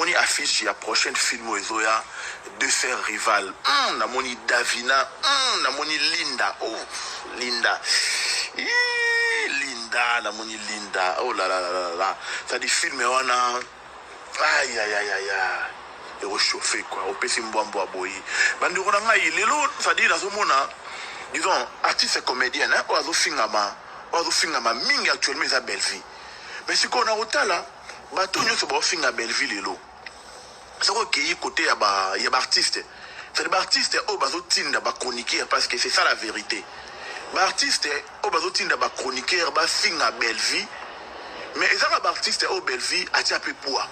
Namoni affiche ya prochaine film oyo ezoya, Deux sœurs rivales. Namoni Davina, namoni Linda. Oh, Linda. Iiii, Linda, namoni Linda. Oh là là là là là. C'est-à-dire film wana, aïe aïe aïe aïe aïe. Ekochauffe quoi, opesi mbwa mbwa boyi. Bandeko na ngai, lelo, c'est-à-dire nazomona, disons, artiste comédienne, hein, oyo azofingama, oyo azofingama mingi actuellement eza Bellevue. Mais sikoyo na kotala, bato nyonso baofinga Bellevue lelo. Soki okeyi côté ya ba ya ba artiste, c'est ba artiste oyo bazotinda ba chroniqueur, parce que c'est ça la vérité. Ba artiste oyo bazotinda ba chroniqueur bafinga Bellevue, mais ezaka ba artiste oyo Bellevue atia pe poids.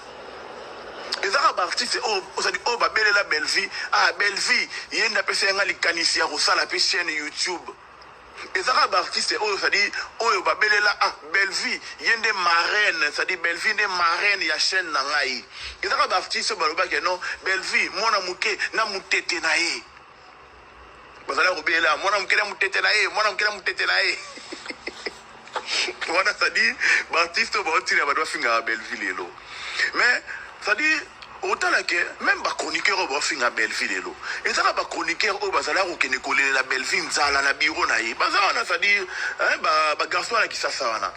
Ezaka ba artiste oyo ozali oyo babelela Bellevue, ah Bellevue ye nde apesa ye nga likanisi ya kosala pe chaîne YouTube. Eza kaka ba artiste oyo c'est à dire oyo ba belela ah Bellevue ye nde marraine, c'est à dire Bellevue nde marraine ya chaîne na ngai. Eza kaka ba artiste oyo baloba ke non Bellevue mwana muke na mutete na ye. Bazalaki kobelela mwana muke na mutete na ye, mwana muke na mutete na ye. Wana c'est à dire ba artiste oyo baotina bato bafingaka Bellevue lelo. Mais c'est à dire otala ke même ba chroniqueur oyo baofinga Bellevue lelo, ezaka ba chroniqueur oyo bazalaka kokende kolelela Bellevue nzala na bureau na ye. Baza wana, c'est à dire, hein, ba garçon wana Kisasa wana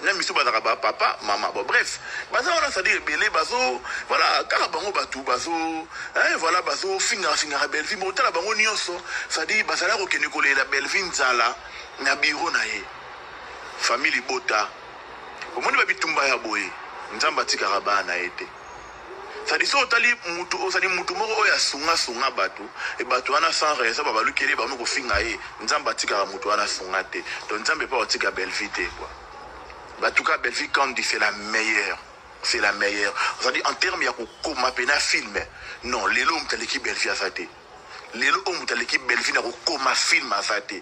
na miso bazalaka ba papa mama, bon bref, baza wana, c'est à dire ebele bazo, voilà, kaka bango bato bazo, hein, voilà, bazo fingaka fingaka Bellevue. Mais otala bango nyonso, c'est à dire bazalaka kokende kolelela Bellevue nzala na bureau na ye. Famille libota, omoni ba bitumba ya boye, Nzambe atikaka bana na ye te. C'est-à-dire soki otali mutu, ozali mutu moko oyo asunga sunga bato, e bato wana sans raison babalukeli ye, bakomi kofinga ye, Nzambe atikaka mutu wana asunga te. Donc Nzambe pe akotika Bellevue te quoi. En tout cas Bellevue Kandi c'est la meilleure, c'est la meilleure. C'est-à-dire en terme ya kokoma pena film, non lelo mutu aleki Bellevue aza te. Lelo oyo mutu aleki Bellevue na kokoma film aza te.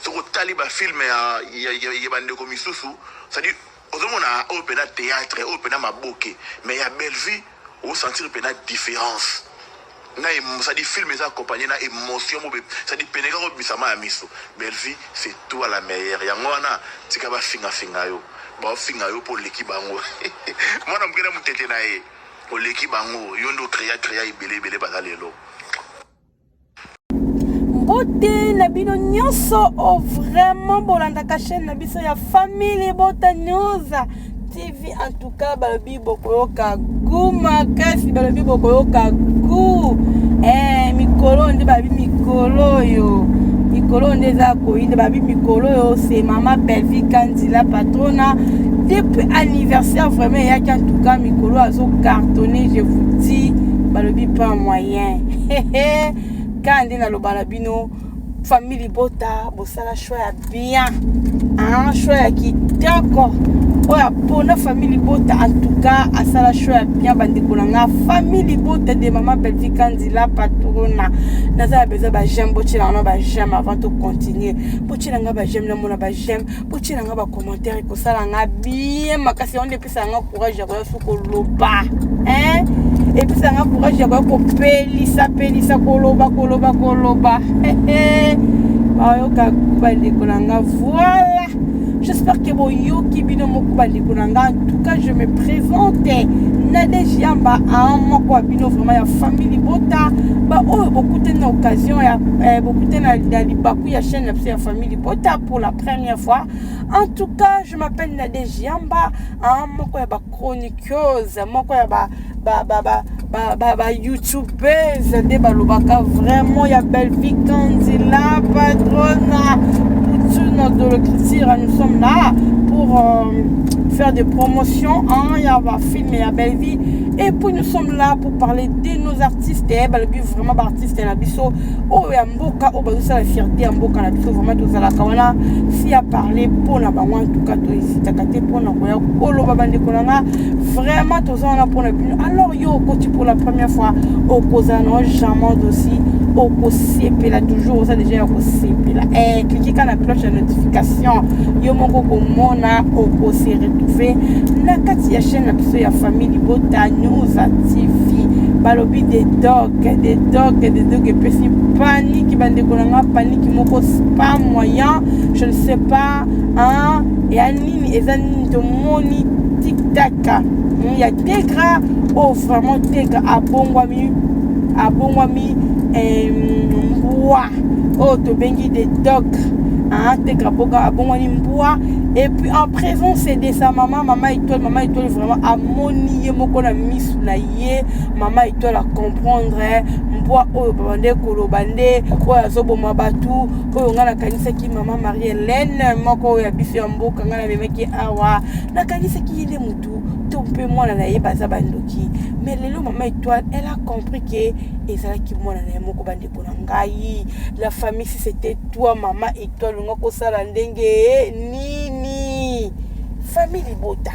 Soki otali ba film ya ya, ya, ya bandeko misusu, c'est-à-dire ozomona oyo pena théâtre, oyo pena maboke, mais ya Bellevue osentir pena différence. Na c'est-à-dire film eza accompagné na émotion mobe, c'est-à-dire pene kaka obimisa ya miso. Bellevue c'est toi la meilleure. Yango wana tika ba finga finga yo, ba finga yo po leki bango. Mwana moke na mutete na ye, oleki bango, yo ndo créa créa ebele ebele baza lelo. Mbote na bino nyonso o vraiment bolandaka chaîne na biso ya Famille Libota News TV. En tout cas balobi bokoyoka goût makasi, balobi bokoyoka goût. Mikolo nde babi mikolo oyo, mikolo nde eza koyinda, babi mikolo oyo c'est mama Bellevue Kandila patrona depuis anniversaire vraiment eyaki. En tout cas mikolo azo cartonner, je vous dis, balobi pas moyen. Kaka nde naloba na bino, famille libota, bosala choix ya bien, hein, choix ya kitoko oyo apona famille libota. En tout cas asala choix ya bien, bandeko na nga, famille libota de mama Bellevue Kandila patrona. Naza na besoin ba j'aime, botiela nga ba j'aime avant to continuer, botiela nga ba j'aime, namona ba j'aime, botiela nga ba commentaire, ekosala nga bien makasi. Yango nde epesaka nga courage ya koya so koloba, hein, epesaka nga courage ya koya kopelisa pelisa, koloba koloba koloba, bayoka bandeko na nga. Voilà, j'espère que boyoki bino moko, bandeko na nga. En tout cas je me présente, Nadege Yamba, a moko ya bino vraiment ya famille libota, baoyo bokutani na occasion ya bokutani na libaku ya chaîne na biso ya famille libota pour la première fois. En tout cas je m'appelle Nadege Yamba, a moko ya ba chroniqueuse, moko ya ba ba ba ba ba ba, ba youtubeuse nde balobaka vraiment ya Bellevue Kandila patrona Poutine de l'écriture. Nous sommes là pour faire des promotions, hein, il y a un film ya Bellevue et puis nous sommes là pour parler de nos artistes. Eh, balobi vraiment ba artiste na biso oyo ya mboka, oyo bazosala fierté ya mboka na biso, vraiment tozalaka wana si ya parler mpona bango. En tout cas tohésitaka te mpona koya koloba, bandeko na nga, vraiment toza wana mpona bino. Alors yo okoti pour la première fois, okozala na jamais aussi, okosepela toujours, oza déjà ya kosepela. Clique kaka na cloche ya notification, yo moko komona okose retrouver na kati ya chaîne na biso ya famille libota News TV. Balobi des dog, des dog, des dog, epesi paniki, bandeko na nga, paniki moko pas moyen. Je ne sais pas, hein, eya nini, eza nini? Tomoni TikTok. attaque ya Tegra oyo vraiment Tegra abongwami abongwami mbwa oyo tobengi de dog, hein. Tegra boga abongwani mbwa et puis en présence de sa maman, Mama Étoile. Mama Étoile vraiment amoni ye moko na misu na ye. Mama Étoile acomprendre mbwa oyo babande koloba nde oyo azoboma bato oyo. Ngai nakanisaki mama Marie Hélène moko oyo ya biso ya mboka, ngai namemaki awa, nakanisaki ye nde motu to mpe mwana na ye baza bandoki. Mais lelo Mama Étoile, elle a compris ke ezalaki mwana na ye moko. Bandeko na ngai, la famille, si c'était toi, Mama Étoile, onga kosala ndenge nini? Famille libota,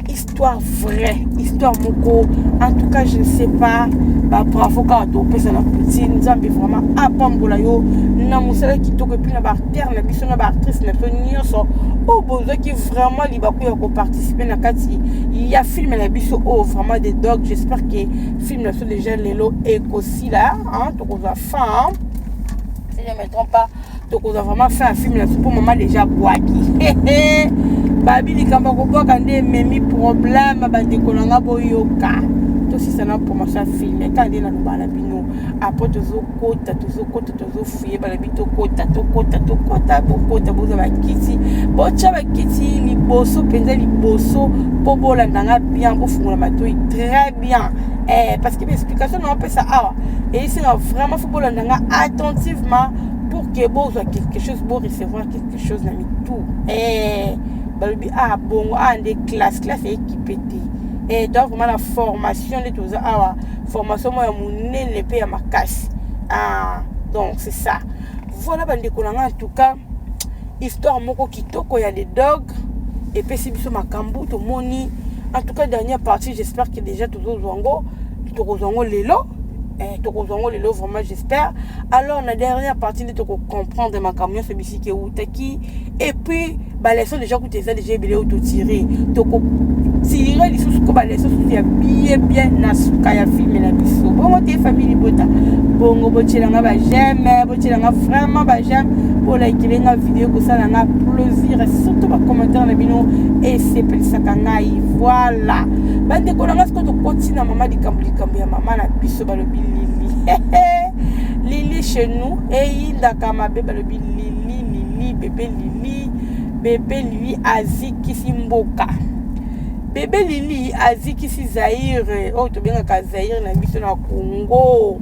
histoire vraie, histoire moko, en tout cas je ne sais pas. Babravo kaka topesa na Poutine. Nzambe vraiment apambola yo na mosala kitoko et puis na baacteur na biso, na baactrice na biso nyonso oyo bozwaki vraiment libaku ya koparticiper na kati ya film na biso oyo vraiment de dog. J'espère que film na biso déjà lelo ekosila, tokozwa fin, si je me trompe pas, tokozwa vraiment fin ya film na biso, mpo mama déjà bwaki babi likambo ya kobwaka nde ememi problème. Bandeko na nga, boyoka, tosisa na promotion ya film kaka nde naloba na bino. Après tozokota, tozokota, tozofuye balobi tokota, tokota, tokota, bokota, bozwa bakiti, botya bakiti liboso mpenza liboso mpo bolanda nga bien, bofungola matoi très bien, parce que baexplication na opesa awa eyisinga vraiment faut bolanda nga attentivement pour que bozwa quelque chose, borecevoir quelque chose na mitu. Balobi ah bongo ah nde classe, classe ekipe te. Toza vraiment na formation nde toza awa, formation moko ya monene mpe ya makasi. Ah, donc c'est ça, voilà bandeko na nga. En tout cas histoire moko kitoko ya the dog epesi biso makambo tomoni. En tout cas dernière partie, j'espère que déjà tozozwa yango, tokozwa yango lelo, tokozwa yango lelo vraiment, j'espère. Alors na dernière partie nde tokocomprendre makambo nyonso bisika eutaki et puis baleçon déjà kuta eza déjà ebele oyo totire, tokotire lisusu ko baleçon susu ya bien bien na suka ya film na biso. Bongo te, famille libota, bongo botielanga baj'aime, botielanga vraiment baj'aime, bolikelenga video, kosala nga plaisir, surtout bacommentaire na bino esepelisaka ngai. Voilà bandeko na nga, sikoyo tokoti na mama likambo, likambo ya mama na biso. Balobi Lili, Lili chez nous eyindaka mabe. Balobi Lili, Lili bébé, Lili bébé, Lili azikisi mboka, bébé Lili azikisi Zaire oyo tobengaka Zaire na biso na Congo.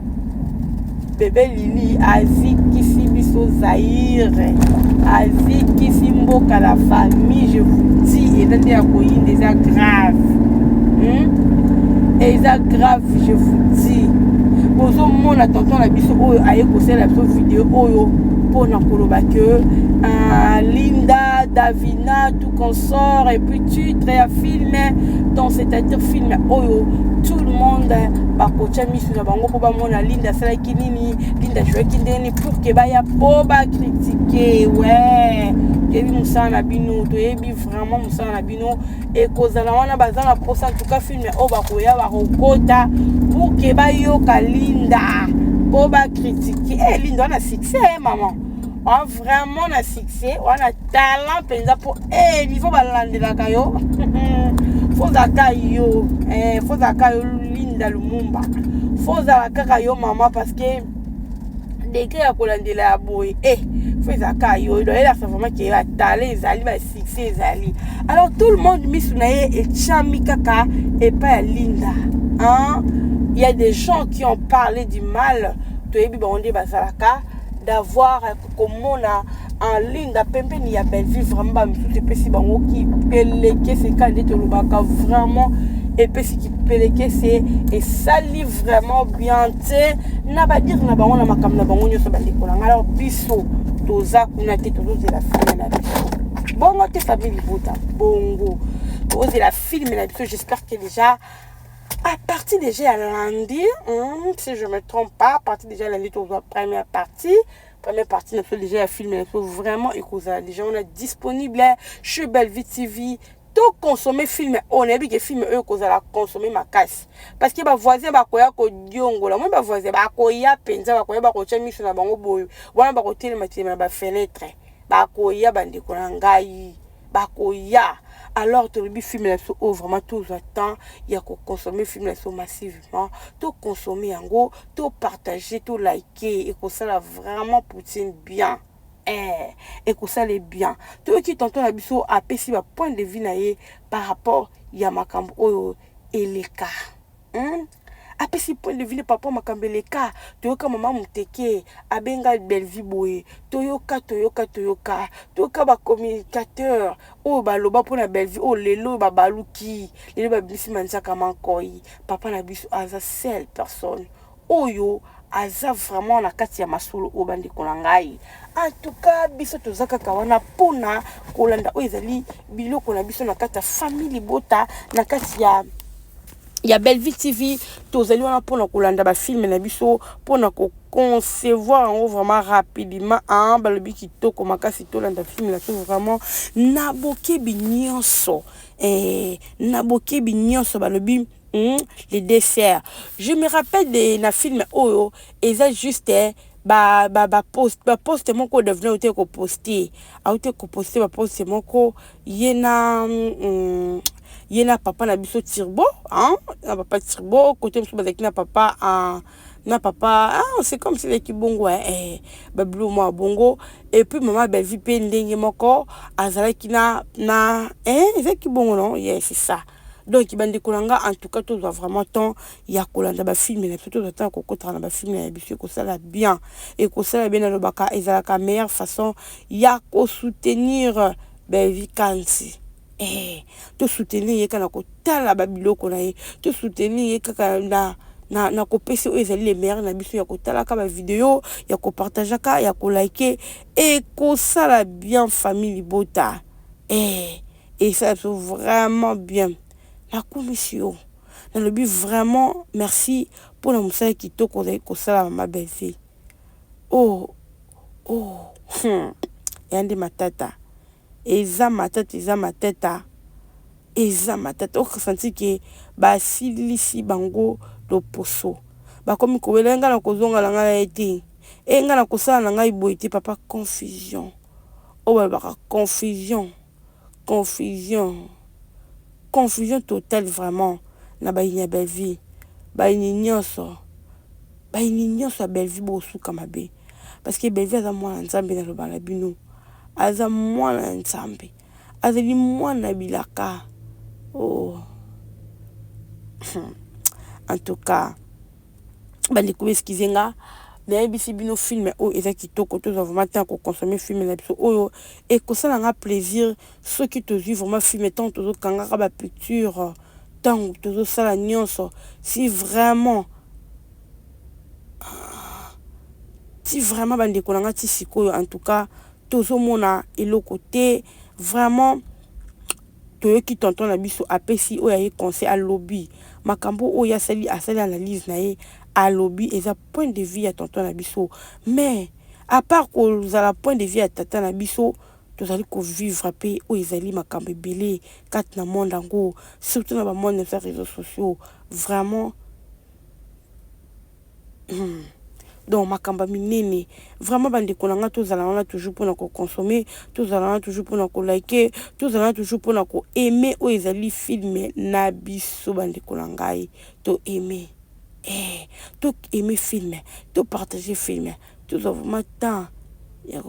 Bébé Lili azikisi biso Zaire, azikisi mboka. La famille, je vous dis, eza nde ya koyinda, eza grave, Eza grave, je vous dis. Bozomona tonton na biso oyo aye kosalela biso video oyo mpona koloba ke Linda, Davina, tout consort et puis titre ya film. Donc c'est-à-dire film oyo tout le monde bakotya miso na bango mpo bamona Linda asalaki nini, Linda jouaki ndenge nini, pour ke baya mpo bacritiquer. We toyebi mosala na bino, toyebi vraiment mosala na bino ekozala wana. Baza na mposa, en tout cas film oyo bakoya, bakokota pour ke bayoka Linda mpo bacritiquer. Linda wana succès, mama wa vraiment na succès wana, talent mpenza, mpo niveau balandelaka yo, fozalaka yo, fozalaka yo Linda Lumumba, fozala kaka yo mama, parce que degré ya kolandela ya boye faut ezalaka yo. Donc elakisa vraiment ke batalent ezali, basuccès ezali. Alors tout le monde misu na ye etiami kaka epai ya Linda, hein? Il y a des gens qui ont parlé du mal, toyebi bango nde bazalaka d'avoir komona en Linda pembeni ya Bellevue. Vraiment bamisusu epesi bango kipelekese kaka nde tolobaka, vraiment epesi kipelekese, esali vraiment bien te na badire na bango, na makambo na bango nyonso. Bandeko na ngai, alors biso toza kuna te, tozozela film na biso. Bongo te, famille libota, bongo tozozela film na biso. J'espère que déjà à partir déjà ya lundi, si je me trompe pas, à partir déjà lundi tozwa première partie, première partie na biso déjà ya film na biso. Vraiment ekozala déjà wana disponible chez Bellevue TV. Toconsommer film oyo, nayebi ke film oyo ekozala consommé makasi, parce que bavoisin bakoya kodiongola moi, bavoisin bakoya mpenza, bakoya, bakotya miso na bango boye wana, bakotelema telema na bafenêtre, bakoya. Bandeko na ngai, bakoya. Alors tolobi film na biso oyo vraiment tozwa temps ya koconsommer film na biso massivement, toconsommer yango, topartager, toliker, ekosala vraiment poutine bien. Ekosala bien. Toyoki tonton na biso apesi bapoint de vue na ye par rapport ya makambo oyo eleka. Apesi point de vue ne papa makambo eleka. Toyoka mama Moteke abenga Bellevie boye. Toyoka, toyoka, toyoka, toyoka bacommunicateur oyo baloba mpona Bellevie oyo lelo oyo babaluki, lelo babimisi manzaka mankoi. Papa na biso aza seule personne oyo aza vraiment na kati ya masolo oyo. Bandeko na ngai, en tout cas biso toza kaka wana mpona kolanda oyo ezali biloko na biso na kati ya famille libota, na kati ya Bellevue TV. Tozali wana mpona kolanda bafilm na biso, mpona koconcevoir yango vraiment rapidement. Ah, balobi kitoko makasi. Tolanda film na biso vraiment na bokebi nyonso, na bokebi nyonso. Balobi les desserts, je me rappelle de na film oyo eza juste baposte moko Davina auti koposter, auti koposter baposte moko ye na papa na biso Turbo, hein? Na papa Turbo, côté mosusu bazalaki na papa, ah, c'est comme si ezalaki bongo, babilo mwa bongo. Et puis mama Bellevie mpe ndenge moko azalaki na ezalaki bongo, non? Yeah, c'est ça. Donc bandeko na nga, en tout cas tozwa vraiment temps ya kolanda bafilm na biso, tozwa temps ya kokotaka na bafilm na biso. Ekosala bien, ekosala bien. Nalobaka ezalaka meilleure façon ya kosoutenir Bellevie Kanti. Tosoutenir ye kaka na kotala babiloko na ye, tosoutenir ye kaka na kopesa oyo ezali le meilleur na biso ya kotalaka bavideo, ya kopartageaka, ya koliker. Ekosala bien, famille libota. Esala biso vraiment bien. Nakumisi yo, nalobi vraiment merci mpona mosala kitoko ozali kosala, mama Bellevie. Oh. Eya nde matata, eza matata, eza matata, eza matata. Okosentir ke basilisi bango loposo, bakomi kowela ngai na kozonga na ngai na ye te, e ngai na kosala na ngai boye te. Papa, confusion oyo balobaka, confusion, confusion, confusion totale vraiment na bayini ya Bellevie. Bayini nyonso, bayini nyonso ya Bellevie, bosuka mabe, parce que Bellevie aza mwana Nzambe. Naloba na bino, aza mwana ya Nzambe, azali mwana bilaka. Oh, en tout cas bandeko, excusez nga, nayebisi bino film oyo eza kitoko. Tozwa vraiment temps koconsommer film na biso oyo. Ekosala nga plaisir soki tozwi vraiment film ntango tozokangaka bapicture, ntango tozosala nyonso. Si vraiment bandeko na nga, ti sikoyo en tout cas tozomona eloko te vraiment. Toyoki tonton na biso apesi oyo aye conseil, alobi makambo oyo asali, asali analyse na ye, alobi eza point de vue ya tonton na biso. Mais à part kozala point de vue ya tata na biso, tozali kovivre mpe oyo ezali makambo ebele kati na monde yango, surtout na bamonde na biso ya réseaux sociaux vraiment. Donc makambo ya minene vraiment. Bandeko na nga, tozala wana toujours mpona koconsommer, tozala wana toujours mpona koliker, tozala wana toujours mpona koaimer oyo ezali film na biso. Bandeko na ngai, toaimer, toaimer film, topartager film. Tozwa vraiment temps ya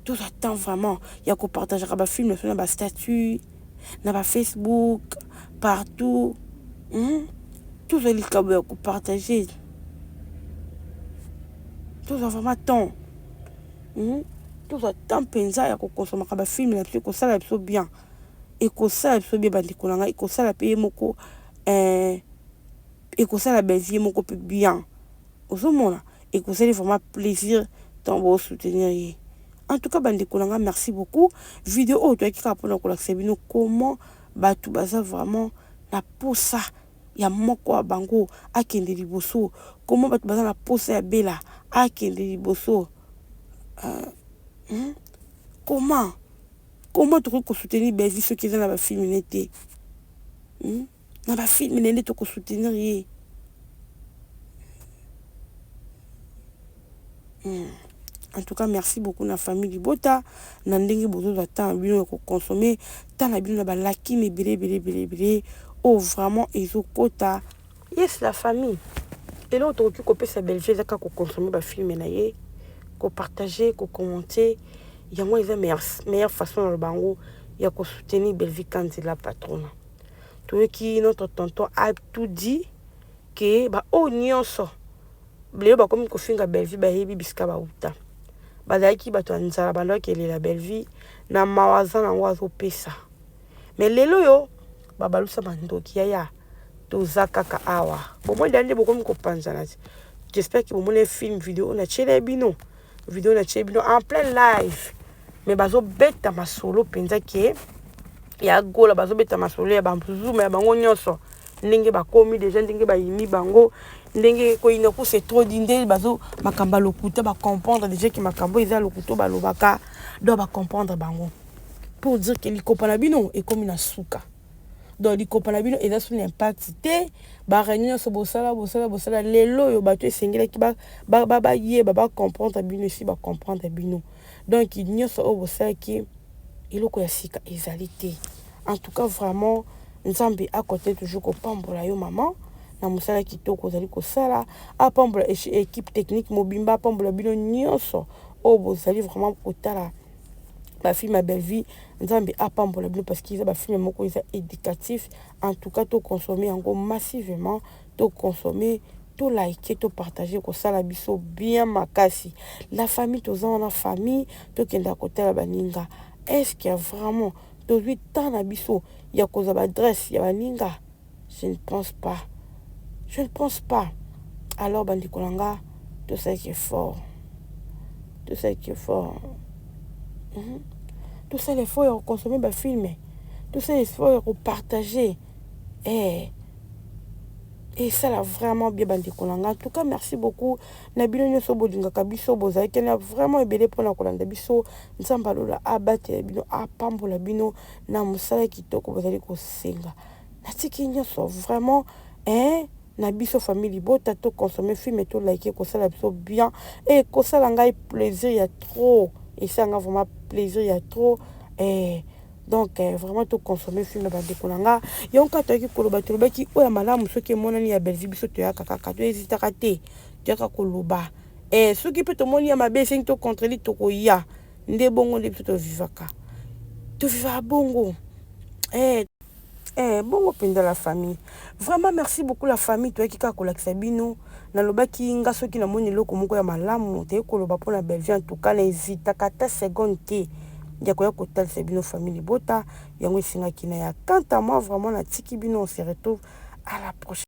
tozwa temps vraiment ya kopartageaka bafilm na biso na bastatut, na bafacebook, partout. Tozwa likambo ya kopartager, tozwa vraiment temps. Tozwa temps mpenza ya kokonsomaka bafilm na biso. Ekosala biso bien, ekosala biso bien, bandeko na ngai. Ekosala mpe ye moko, ekosala Bellevie moko mpe bien. Ozomona, ekosali vraiment plaisir ntango bosoutenir ye. En tout cas bandeko na ngai, merci beaucoup. Video oyo toyaki kaka mpona kolakisa bino comment bato baza vraiment na posa ya moko ya bango akende liboso, comment bato baza na posa ya Bela akende liboso. Comment tokoki kosoutenir Bellevie soki eza na bafilm ne te? Na bafilm ne nde tokosoutenir ye. En tout cas, merci beaucoup na famille libota na ndenge bozozwa temps na bino ya koconsommer, temps na bino na balakine ebele ebele ebele ebele oyo vraiment ezokota. Yes, la famille, eloko tokoki kopesa Bellevue eza kaka koconsommer bafilms na ye, kopartager, kocommenter. Yango eza meilleure façon na loba yango ya kosoutenir Bellevue Kanzela Patrona. Toyoki notre tonton a tout dit ke baoyo nyonso lelo bakomi kofinga Bellevue, bayebi bisika bauta. Bazalaki bato ya nzala, bandaki elela Bellevue na mawa aza nango azopesa. Mais lelo oyo babalusa bandoki. Yaya, toza kaka awa, bomoi nde bokomi kopanzana ti. J'espère ke bomoni film vidéo oyo natiela bino, vidéo natie bino en plein live. Mais bazobeta masolo mpenza ke ya Gola, bazobeta masolo ya bazuma ya bango nyonso, ndenge bakomi déjà, ndenge bayini bango, ndenge koyina ku c'est trop dit, nde bazo makambo ya lokuta. Bacomprendre déjà ke makambo eza lokuta balobaka. Donc bacomprendre bango pour dire ke likopa na bino ekomi na suka. Donc likopa na bino eza so na impact te. Baréunion nyonso bosala, bosala, bosala, lelo oyo bato esengelaki bayeba, bacomprendre bino, esi bacomprendre bino. Donc nyonso oyo bosalaki, eloko ya sika ezali te. En tout cas, vraiment, Nzambe akote toujours kopambola yo, mama, na mosala kitoko ozali kosala. Apambola équipe technique mobimba, apambola bino nyonso oyo bozali vraiment kotala bafilms ya Bellevue. Nzambe apambola bino, parce que eza bafilms moko eza éducatif. En tout cas, toconsommer yango massivement, toconsommer, toliker, topartager, kosala biso bien makasi. La famille, toza wana famille, tokendaka kotala baninga. Est ce que vraiment tozwi temps na biso ya kozwa baadresse ya baninga? Je ne pense pas, je ne pense pas. Alors bandeko na nga, tosalaki effort, tosalaki effort, Tosala effort ya koconsommer bafilms, tosala effort ya kopartager. Esala vraiment bien, bandeko na nga. En tout cas, merci beaucoup na bino nyonso bolingaka biso, bozalaki na vraiment ebele mpona kolanda biso. Nzambe alola abatela bino, apambola bino na mosala kitoko bozali kosenga. Natiki nyonso vraiment, hein, na biso famille libota. Toconsommer film, toliker, kosala biso bien e kosala ngai plaisir ya trop, esala nga vraiment plaisir ya trop. Donc vraiment, toconsommer film, bandeko na nga. Yango kaka toyaki koloba, tolobaki oyo ya malamu. Soki emonani ya Bellevue, biso toyaka kaka, tohésitaka te, toyaka koloba. Soki mpe tomoni ya mabe, esengi tocontredire, tokoya nde bongo. Nde biso tovivaka, tovivaka bongo. Bongo mpenza, la famille. Vraiment, merci beaucoup, la famille. Toyaki kaka kolakisa bino. Nalobaki nga soki namoni eloko moko ya malamu toyei koloba mpona Bellevue, en tout cas na hésitaka ata seconde te ya koya kotalisa bino, famille libota. Yango esengaki na ya. Quant à moi, vraiment, natiki bino. On se retrouve à la prochaine.